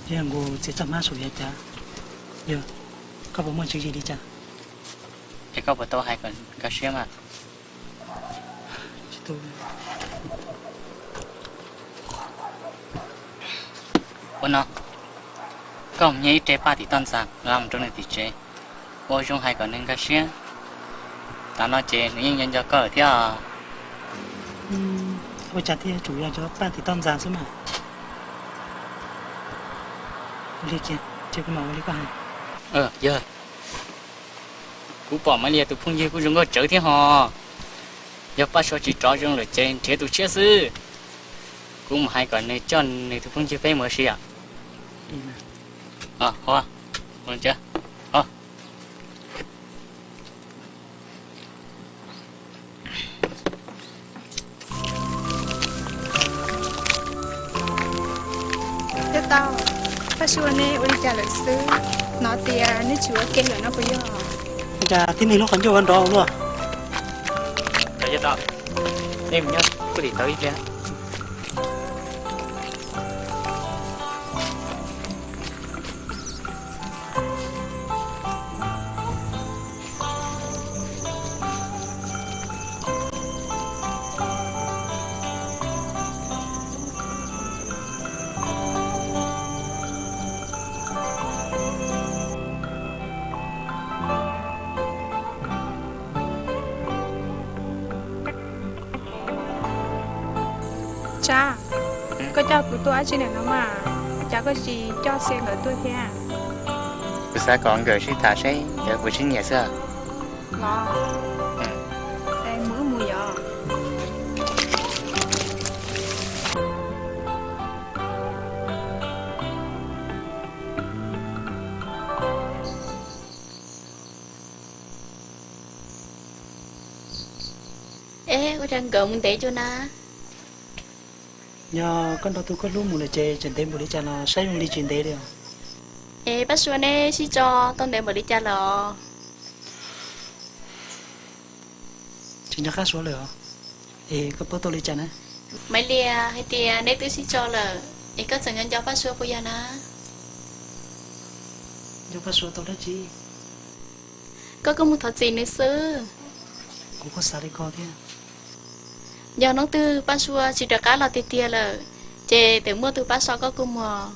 Yog nkaus txiv txoj hmab saum yog cas? Yog, koj puas muaj tswv yim li cas? Es koj puas tau hais kom nkag siab mas? Ua no, koj mus nyiag ib reg paj tim toj ntxas los mus rau nws tim tsev, ua zoo hais kom nws nkag siab. Tam no ces nws yeej nco nco koj lawm thiab. Ua cas thiaj yuav tsum yog cov paj tim toj ntxas xwb mas? Ua li kiag, cia kuv mam ua li koj hais. Yog, kuv pom Maiv Lias tus phooj ywg kuj zoo nkauj tsawv thiab hos. Yog Paj Suav tsis rov zoo lawm ces nrhiav tus tshiab xwb. Kuv mus hais kom nws coj nws tus phooj ywg peb mus ua si os. Thiab tau, Paj Suav neb ua li cas lawm xwb? Hnov tias neb tsis ua ke lawm no puas yog? Cas tib neeg lub qhov ncauj ua nrov ua luaj? Nej mus nyob kuj lim tau ib pliag. Tsav, koj coj kuv tuaj dab tsi ntawm no mas, cas koj tsis coj Xia nkawd tuaj thiab? Kuv xav kom nkawd sib tham seb nkawd puas sib nyiam xwb. Los, mus wb mus yom. Es ua cas nkawd mus ntev cuag na? Yog koj nrog tus koj hlub mus lawm ces tseem ntev npaum li cas los saib zoo li tsis ntev li os. Es Paj Suav neb sib tso tau ntev npaum li cas lawm os? Tsis nco qab Suav lawm os. Es koj paub tau li cas na? Maiv Lias hais tias neb twb sib tso lawm, es koj txawm nco nco Paj Suav puas yog na? Nco Paj Suav tau dab tsi? Koj kuj mus thov txim nws xwb. Kuv kuj xav li ko thiab. Yog hnub twg Paj Suav tsis rov qab los tiag tiag lawm, ces txawm muaj tus pab so koj kua muag.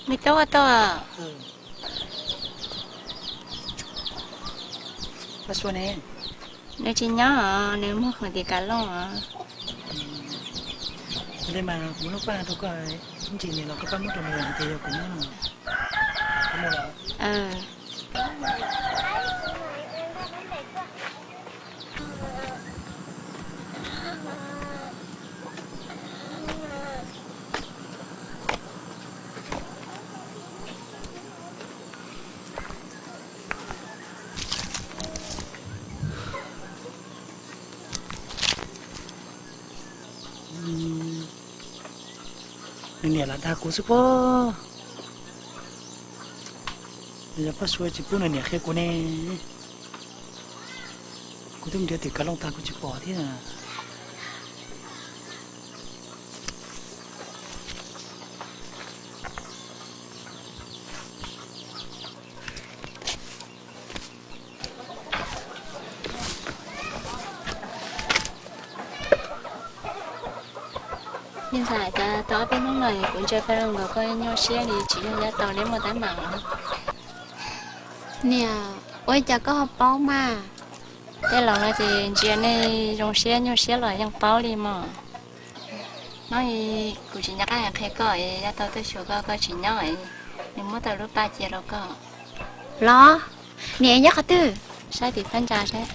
Me tub, a tau, nws tsis nyob os, nws mus hauv tim Kav Looj os. Li mas kuv lub paj rau koj, ib ntsis nim los koj pab muab rau nws hais tias yog kuv muab no. Nws niam lam dag kuv xwb pob. Yog Paj Suav tsis pub nws niam qhia kuv ne, kuv twb mus nrhiav tim Kav Looj tag kuv tsis pom thiab. Niam ntxawm, cas tau ob peb hnub no kuv ntsia Paj Looj nkaus koj nyuaj siab li, tsis yog yav tau neb muaj teeb meem los? Niam, ua cas koj ho paub mas? Tej laus no ces ntsia nej zoo siab nyuaj siab los yeej paub li mog. Hnub kuv tsis nco qab hais qhia koj, yav tau tuaj xyuas koj, koj tsis nyob, nws muab tau lub paj cia rau koj. Los, niam nyob qhov twg? Saib tim phab ntsa seb.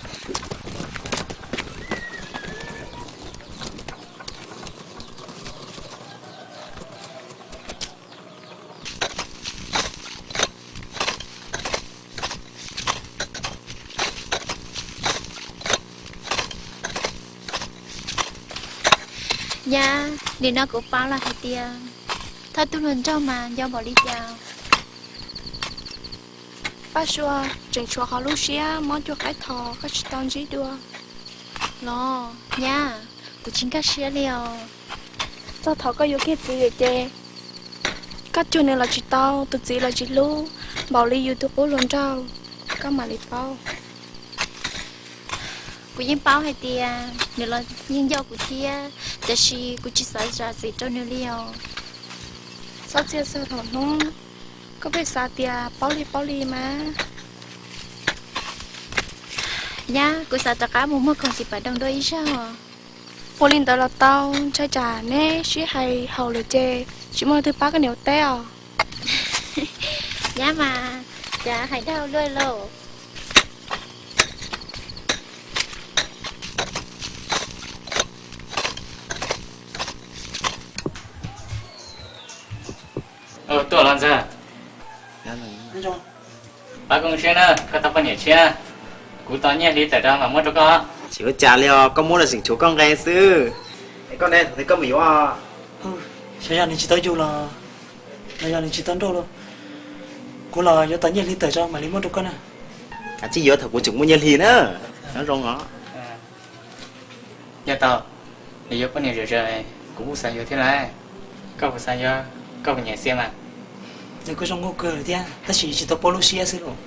Yog, nim no kuv paub los hais tias thawj tug hluas nraug mas nco npaum li cas. Paj Sua, tseem tshuav qhov lub siab mob cuag qaib thos koj tsis tau ntsib dua los? Nyab, kuv tsis nkag siab li os. Txog thaum koj yuav kiag txiv lawm ces koj cuag nws los tsis tau, tus txiv los tsis hlub, npaum li yus tus qub hluas nraug, koj mam li paub. Kuv yeej paub hais tias nws los yeej yog kuv thiab, tiam sis kuv tsis xav zam txim rau nws li os. Txhob txiav txog thaum hnub, koj pheej xav tias paub li paub li mas. Nyab, kuv xav rov qab mus muag khoom tim Pav Doo dua ib zaug. Ua li ntawd los tau, ntshai tsam neb sib hais haum lawm ces tsis muaj leej twg pab koj niam ua teb os. Nyab mas, cas hais dag luaj lauj. Tuaj los ntxawg. Pab koj ua siab na, koj tau poj niam tshiab, kuv tos nyiaj hli tawm rau mam muab rau koj. Tsis ua cas li os, koj muab los tseem tshuav koj nqe xwb. Es koj ne, thaum twg koj mus yuav? Xyov yog nws tsis tau yug los, los yog nws tsis tau nrauj los, kuv los yuav tos nyiaj hli tawm tso mam li muab rau koj na. Kav tsij yuav thaum kuv tseem muaj nyiaj hli na. Nyob zoo os. Yog tau, nws yuav poj niam zom zaws, kuv kuj xav yuav thiab lauj. Koj puas xav yuav, koj puas nyiam Xia mas? Nws kuj zoo nkauj kawg thiab, tab sis tsis tau paub lub siab xwb lauj.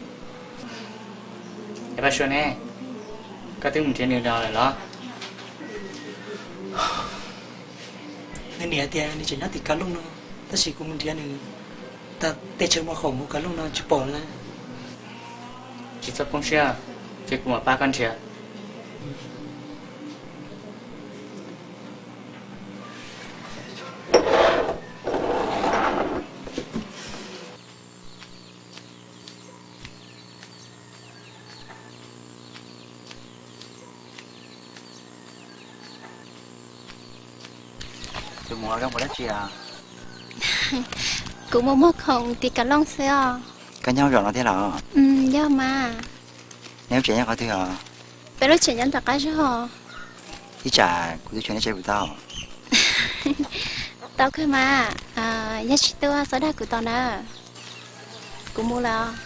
Es Paj Sua ne, koj twb mus nrhiav nws los lawm los? Nws niam tias nws tseem nyob tim Kav Looj no, tab sis kuv mus nrhiav nws tag tej chaw muag khoom hauv Kav Looj no tsis pom na. Tsis txhob poob siab, ces kuv mam pab koj nrhiav. Tus muam, koj mus dab tsi os? Kuv mus muag khoom tim Kav Looj xwb os. Koj nyob hauv zos no thiab los? Yog mas. Neb lub tsev nyob qhov twg os? Peb lub tsev nyob nram qab zos. Ib tsam kuv tuaj xyuas neb tsev puas tau? Tau kawg mas, yog tsis tuaj txhob dag kuv tos na. Kuv mus lawm os.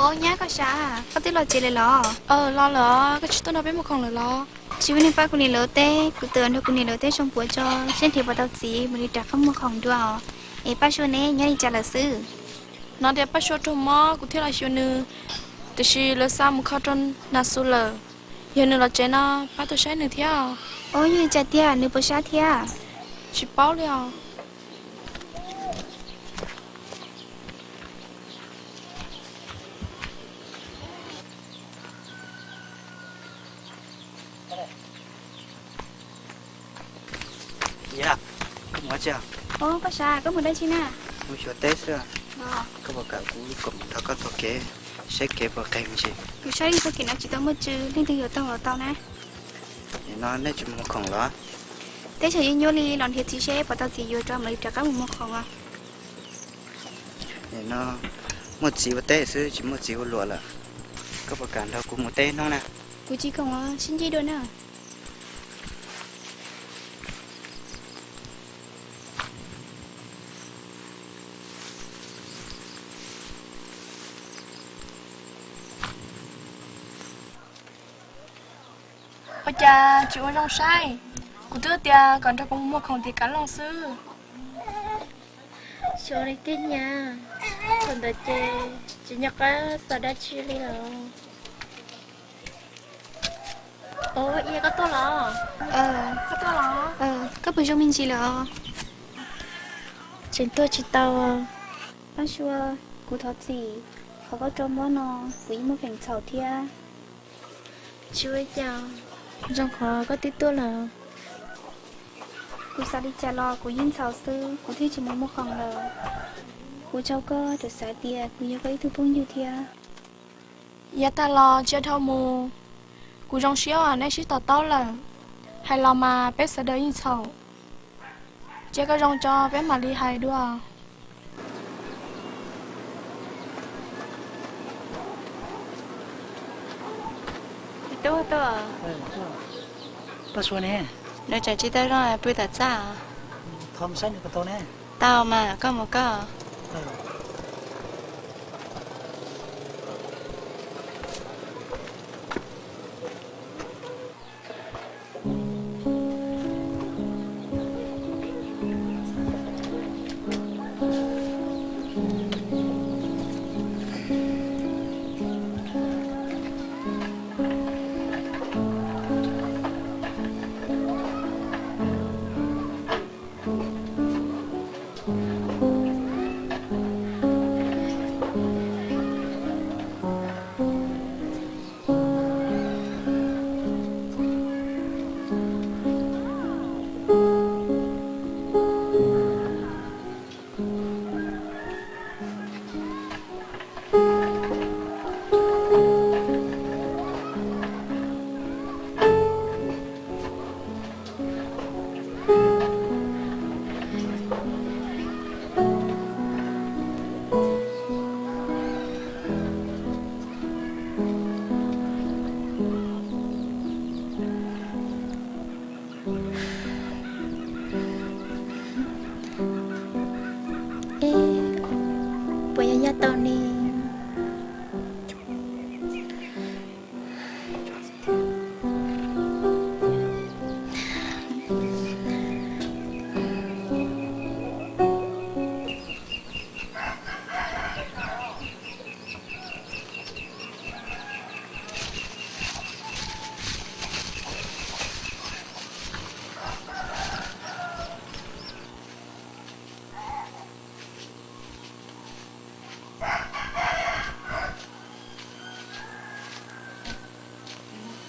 Os nyab, koj sav, koj twb los tsev lawm los? Los lawm, koj tsis tuaj nrog peb muag khoom lawm los? Tsis muaj neeg pab kuv niam lawv teb, kuv tawm nrog kuv niam lawv teb zoo puav tso, seb nrhiav puas tau txiv mam li rov qab muag khoom dua os. Es Paj Sua ne, nyob li cas lawm xwb? Hnov tias Paj Sua raug mob kuv thiaj los xyuas nws, tiam sis lawv xa mus kho rau Nas Xus lawm. Yog nws los tsev no pab tuaj saib nws thiab. Os, yog li cas tiag, nws puas sab thiab? Tsis paub li os. Koj mus dab tsi? Os, koj sav, koj mus dab tsi na? Mus xyuas teb xwb. Koj puas kam kuv kom thov koj taug kev, saib kev puas qeeg me ntsis? Kuv saib txoj kev no tsis tau muaj tswv, leej twg yuav taug los tau na. Nim no nej tsis mus muag khoom los? Teb chaws nyuaj nyuaj li, los nrhiav txiv seb puas tau txiv yuav rau mam li rov qab mus muag khoom os. Nim no muaj txiv ua teb xwb tsis muaj txiv ua luam lawm. Koj puas kam nrog kuv mus teb hnub na? Kuv tsis khoom os, sib ntsib dua na. Ua cas tsis ua zoo saib? Kuv twb tias kom nrog kuv mus muag khoom tim Kav Looj xwb. Xyov li tiag nyab, thaum ntawd ces tsis nco qab xav dab tsi li os. Os, Ia, koj tuaj los? Koj tuaj los? Koj puas zoo me ntsis lawm os? Tseem tuaj tsis tau. Paj Sua, kuv thov txim, qhov koj raug mob no kuv yeej muaj feem txhaum thiab. Tsis ua cas, zoo qhov koj twb tuaj lawm. Kuv xav li cas los kuv yeej ntxhaum xwb, kuv thiaj tsis mus muag khoom lawm. Ua tsaug koj tseem xav tias kuv yog koj ib tug phooj ywg thiab. Yav tag los cia dhau mus, kuv zoo siab uas neb sib to taub lawm. Hais los mas peb sawv daws yeej txhaum. Cia koj zoo tso peb mam li hais dua. Tub tuaj. Paj Suav ne, nws tseem tsis tau zoo pw tom txaj. Tau mas, koj mus koj. Puas yog yog tau ne?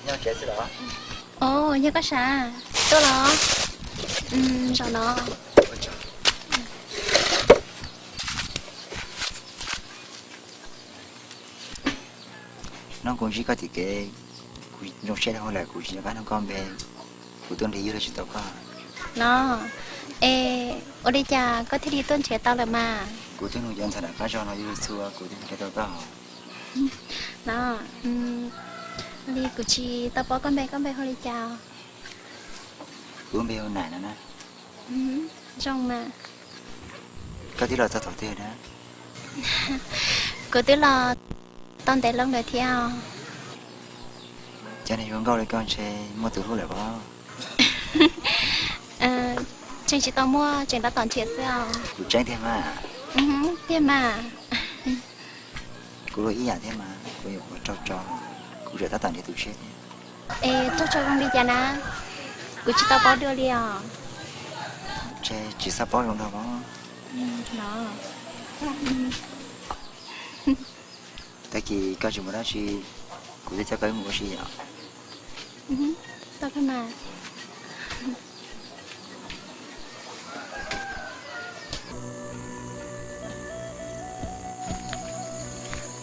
Nyob tsev xwb los? Ov, yog koj sav, tuaj los. Zaum no. Hnub kuv ntsib koj tim kev, kuv zoo siab dhau lawm, kuv tsis nco qab nug koj npe, kuv tuaj nrhiav ywg los tsis tau koj. No, es ua li cas koj thiaj li tuaj nrhiav tau lawm mas? Kuv twb nug cov ntxhais nram qab zos no yuav luag txhua, kuv thiaj nrhiav tau koj. No, li kuv tsis tau paub koj npe, koj npe hu li cas? Kuv npe hu Nais no na. Zoo mas. Koj twb los txog thaum twg na? Kuv twb los tau ntev loo lawm thiab. Cov neeg zoo nkauj li koj ntshe muaj tus hlub lawm pob? Tseem tsis tau muaj, tseem tab tom nrhiav xwb os. Kuv tseeb tiag mas. Tiag mas. Kuv luag ib yam thiab mas, kuv yuav ua raug tso, kuv tseem tab tom nrhiav tus tshiab thiab. Es raug tso zoo li cas na? Kuv tsis tau paub dua li os. Ntshe tsis xav paub zoo nraug pob. Tag kis koj tsis mus dab tsi, kuv twb coj koj mus ua si yom.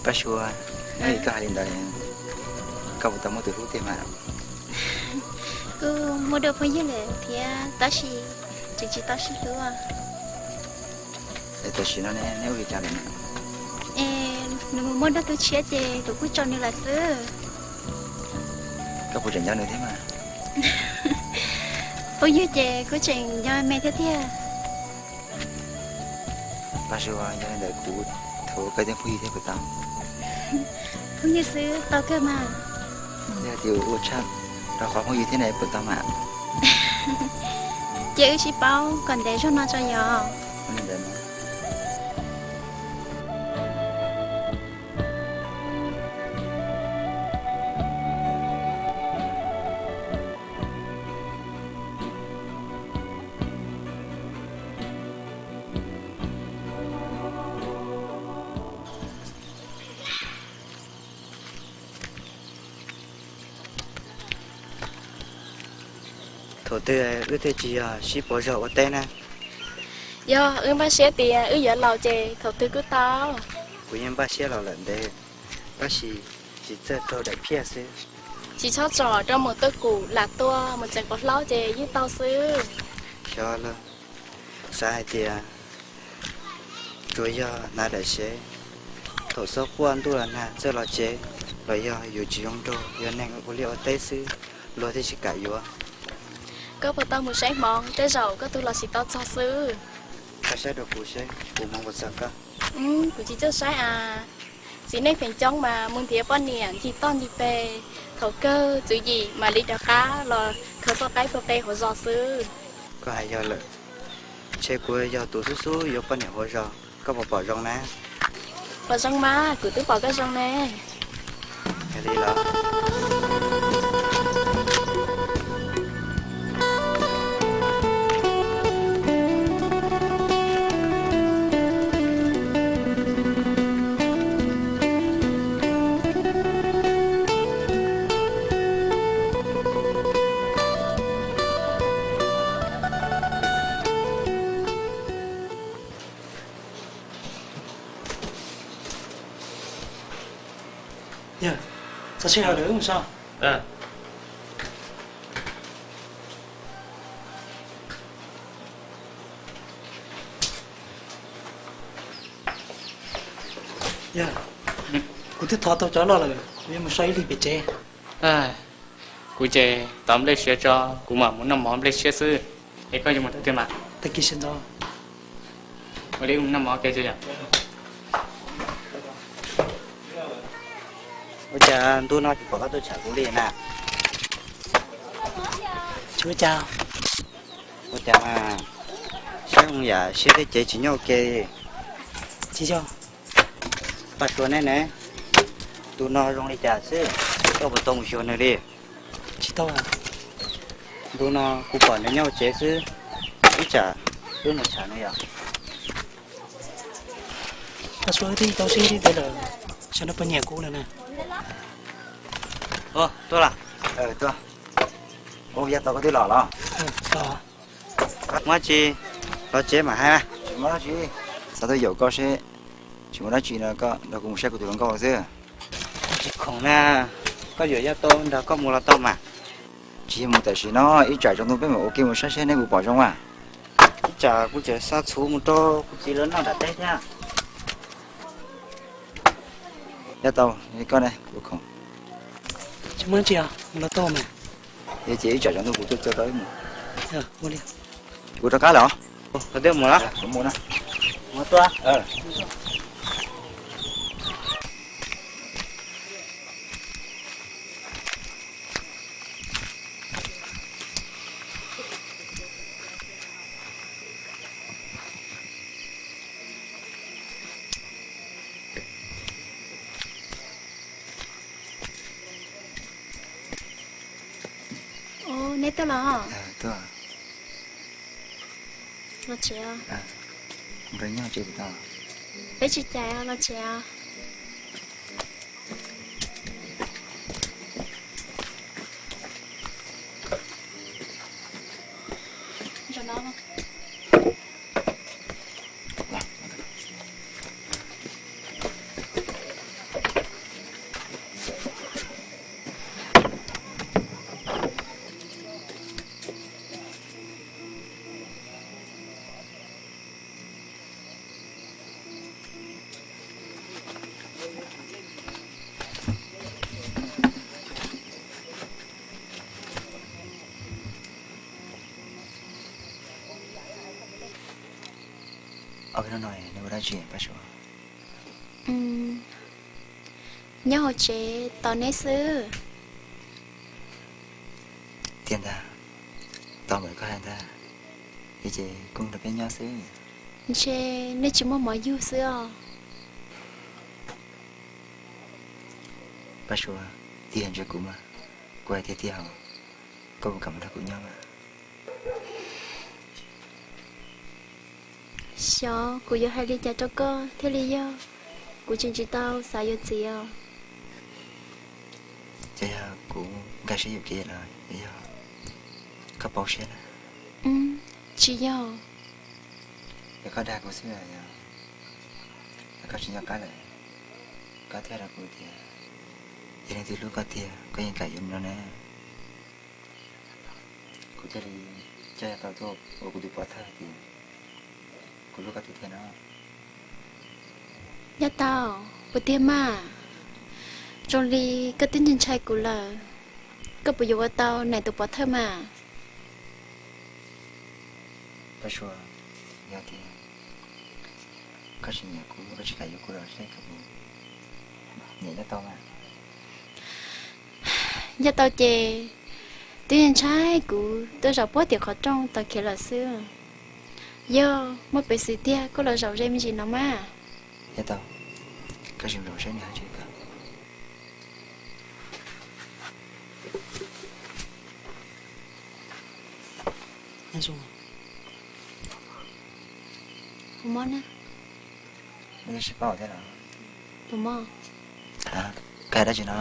Paj Suav, koj hais li ntawd, koj puas tau muaj tus hlub tiag mas? Kuj muaj dua phooj ywg lawm thiab tab sis tseem tsis tau sib hlub. Es tam sim no ne neb ua li cas lawm? Es nws mus muaj dua tus tshiab ces kuv kuj tso nws lawm xwb. Koj puas tseem nco nws thiab mas? Phooj ywg ces kuj tseem nco me thiab tiag. Paj Suav, yog li ntawd kuv thov koj tias phooj ywg thiab puas tau? Phooj ywg xwb tau kawg mas. Yog tias ua tshaj rau qhov phooj ywg thiab na puas tau mas? Cia wb sib paub kom ntev zog no tso yog. Thaum twg wb thiaj tsis yog sib pauv zog ua teb na? Yog wb npaj siab tias wb yuav laus ces thaum twg kuj tau. Kuv yeej npaj siab los lawm ntev, tab sis tsis txawj raug daim phiaj xwb. Tsis txhob tsom rau mus tuaj kum lam tua mus txeev quav hlaub ces yeej tau xwb. Xyov los, xav hais tias tsuas yog hnav daim sev, thaum xob quaj ntuj los nag txawj los tsev, los yog yus tsis zoo nraug yog neeg ua liaj ua teb xwb, luag thiaj tsis kam yuav. Koj puas tau mus saib hmoov, tej zaum koj tus los tsis tau txog xwb. Koj saib rau kuv seb kuv hmoov puas txog koj. Kuv tsis txawj saib as. Txiv neej feem coob mas mus nrhiav poj niam ncig toj ncig peg, thaum kawg tswv yim mam li rov qab los khaws poj qaib poj qe hauv zos xwb. Koj hais yog lawm, ntshe kuv yog tus xub xub yuav poj niam hauv zos, koj puas pom zoo na? Pom zoo mas, kuv twb pom koj zoo ne. Hais li los. Yog, txog sij hawm lawm wb mus so. Yog, kuv twb thov tau cov loj lawm, kuv yuav mus so ib lig pem tsev. Kuv ces tov nplej siav tso, kuv mam mus noj mov nplej siab xwb. Es koj yuav mus tau tiag mas? Tag kis sawv ntxov. Ua li wb mus noj mov ke yom. Ua cas ntu no tsis pom koj tuaj tsham kuv li na? Tsis ua cas. Ua cas mas saib zoo yam siab thiab cev tsis nyob ua ke. Tsis yog. Paj Suav neb ne, ntu no zoo li cas xwb, koj puas tau mus xyuas nws li? Tsis tau. Ntu no kuv pom nws nyob hauv tsev xwb, ib tsam wb mus tsham nws yom. Paj Suav, wb twb tau sib ntsib tiav lawm, xyov nws puas nyiam kuv lawm na. Tuaj los? Ua, yav tau koj twb los los? Muaj dab tsi los tsev mam hais. Xav tuaj yaum koj seb tsis muaj dab tsi no koj nrog kuv mus saib kuv tus hluas nkauj xwb. Tsis khoom na, koj yuam yog tau nrog koj mus los tau mas. Tsis yog mus tam sim no, ib tsam tsaus ntuj peb mam ua ke mus saib seb neb puas pom zoo mas. Ib tsam kuv tseem xa txhuv mus rau kuv txiv lawv noj nram teb thiab. Yav tau, koj ne, kuv khoom. Tsis muaj dab tsi os, mus los tau mas. Yog ces ib tsam tsaus ntuj kuv tuaj coj tau wb mus. Kuv rov qab lawm os. Koj twb mus lawm? Kuv mus na. Mus tuaj. Ua, neb tuaj los? Los tsev os. Peb tsis cais, los tsev os. Ob peb hnub no neb ua dab tsi Paj Suav? Nyob hauv tsev tos neb xwb. Tiag ntag, tau npaum koj hais ntag, ces kuv nrog peb nyob xwb. Ntshe nej tsis muaj mov yug xwb os. Paj Suav, tiag ntshe kuv mas, kuv hais tiag tiag hos, koj puas kam mus nrog kuv nyob mas? Xyov kuv yuav hais li cas rau koj thiaj li yog, kuv tseem tsis tau xav yuav txiv os. Ces yog kuv nkag siab yuam kev los yog koj pauv siab na? Tsis yog. Yog koj dag kuv xwb yog, koj tsis nco qab lawm, koj thiaj rau kuv tias, yog leej twg hlub koj tiag koj yeej kam yuav no na. Kuv thiaj li coj Yav Tau tuaj ua kuv tus pov thawj hais tias kuv hlub koj tiag tiag no. Yav Tau, puas tiag mas? Zoo li koj twb ntshai ntshai kuv lawm, koj puas yuav ua tau Nais tus pov thawj mas? Paj Sua, yog tias koj tsis nyiam kuv, koj tsis kam yuav kuv los saib kuv nyiam Nyiaj Tau mas. Nyiaj Tau ces twb ntshai kuv tuaj zaum puag tim qhov rooj tau khiav lawm xwb. Yog muaj peev xwm tiag koj los zaum ze me ntsis no mas. Nyiaj Tau, koj sim zaum saib nws hais li cas. Puas mob na? Nws yeej sib paub thiab los? Puas mob? Koj hais dab tsi no?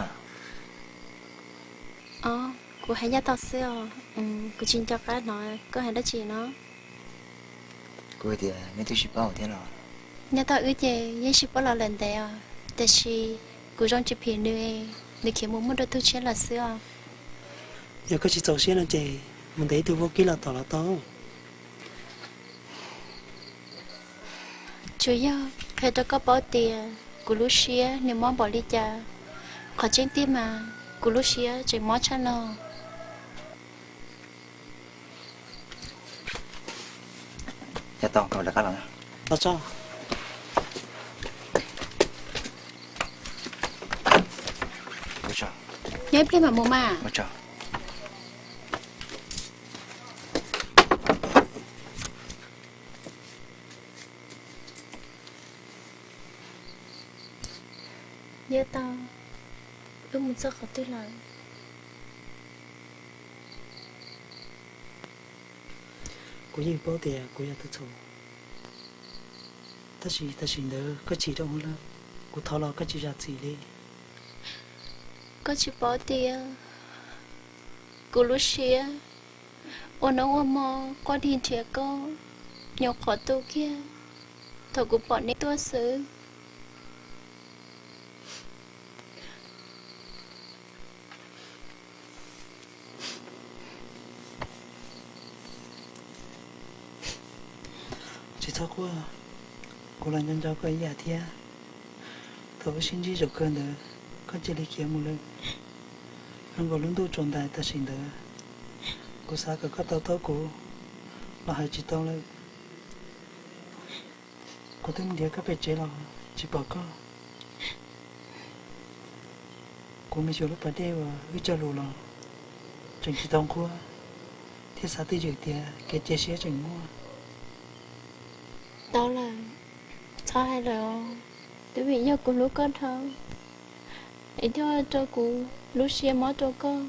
Os, kuv hais Nyiaj Tau xwb os. Kuv tsis nco qab hnov koj hais dab tsi no. Kuv tias nej twb sib paub thiab los? Nyiaj Tau wb ces yeej sib paub los lawm ntev os, tiam sis kuv zoo tsis phim nws, nws khiav mus muaj dua tug tshiab lawm xwb os. Yog koj tsis txaus siab no ces mus ntes ib tug vaub kib los tom los tau. Tsuas yog qhia rau koj paub tias kuv lub siab nws mob npaum li cas. Qhov tseeb tiag mas kuv lub siab tseem mob tshaj no. Nyiaj Tau, koj lawv qab los. Nyob ib pliag mam mus mas. Nyiaj Tau, wb mus txog qhov twg lawm? Kuv yeej paub tias kuv yog tus txhaum, tab sis tam sim ntawd koj chim rau kuv lawm, kuv thov los koj tsis zam txim li. Koj tsis paub tias kuv lub siab ua hnub ua hmo quaj dig nrhiav koj, nyuam qhuav tu kiag thaum kuv pom nej tuaj xwb. Tsis txhob quaj, kuv los nco nco koj ib yam thiab. Thaum wb sib ntsib zaum kawg ntawd koj cia li khiav mus lawm. Zoo nkaus lub ntuj tsaus ntais tam sim ntawd, kuv xav kom koj to taub kuv los hais tsis tau lawm. Kuv twb mus nrhiav koj pem tsev los tsis pom koj. Kuv mus xyuas lub pas dej uas wb cog lus los tseem tsis tau nqhuab, thiab xav twj ywm tias kev cia siab tseem muaj. Tau lawm, txhob hais lawm os. Twb vim yog kuv hlub koj dhau, es thiaj ua rau kuv lub siab mob rau koj.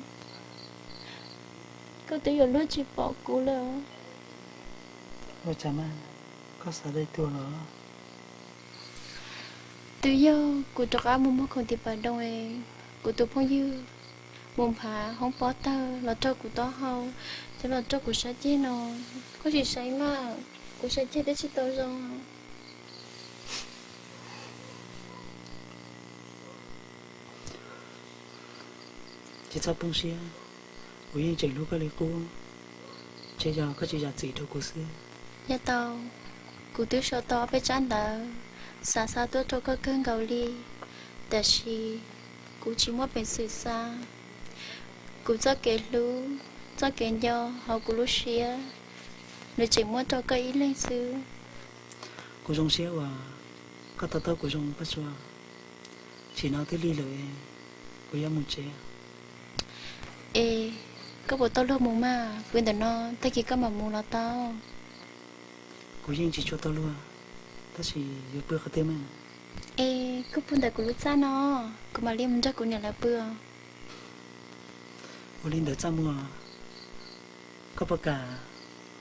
Koj twb yuav luag tsis pom kuv lawm. Ua cas mas, koj xav dai tuag los? Twb yog kuv rov qab mus muag khoom tim pas doo es kuv tus phooj ywg mus nphav hoob pob tawg los raug kuv taub hau, ces los raug kuv sab ceg no. Koj sim saib mas, kuv sab ceg twb tsis tau zoo. Tsis txhob poob siab, kuv yeej tseem hlub koj li qub, ntshe yog koj tsis zam txim rau kuv xwb. Nyiaj Tau, kuv twb sau tau ob peb tsab ntawv xav xa tuaj rau koj kawg nkaus li, tab sis kuv tsis muaj peev xwm xa. Kuv txoj kev hlub, txoj kev nco hauv kuv lub siab, nws tseem muaj rau koj ib leeg xwb. Kuv zoo siab uas koj to taub kuv zoo, Paj Sua. Sim no twb lig lawm, kuv yuav mus tsev. Es koj puas tau luag mus mas, pw ntawm no tag kis koj mam mus los tau. Kuv yeej tsis tshua tau luag, tab sis yuav pw qhov twg mas? Es koj pw ntawm kuv lub txaj no, kuv mam li mus nrog kuv niam lawv pw os. Ua li ntawd txaj muag, koj puas kam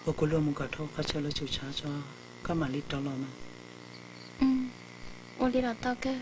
ua kuv luag mus kom dhau qhov chaw lawv tsum tshav tso, koj mam li rov los mas? Ua li los tau kawg.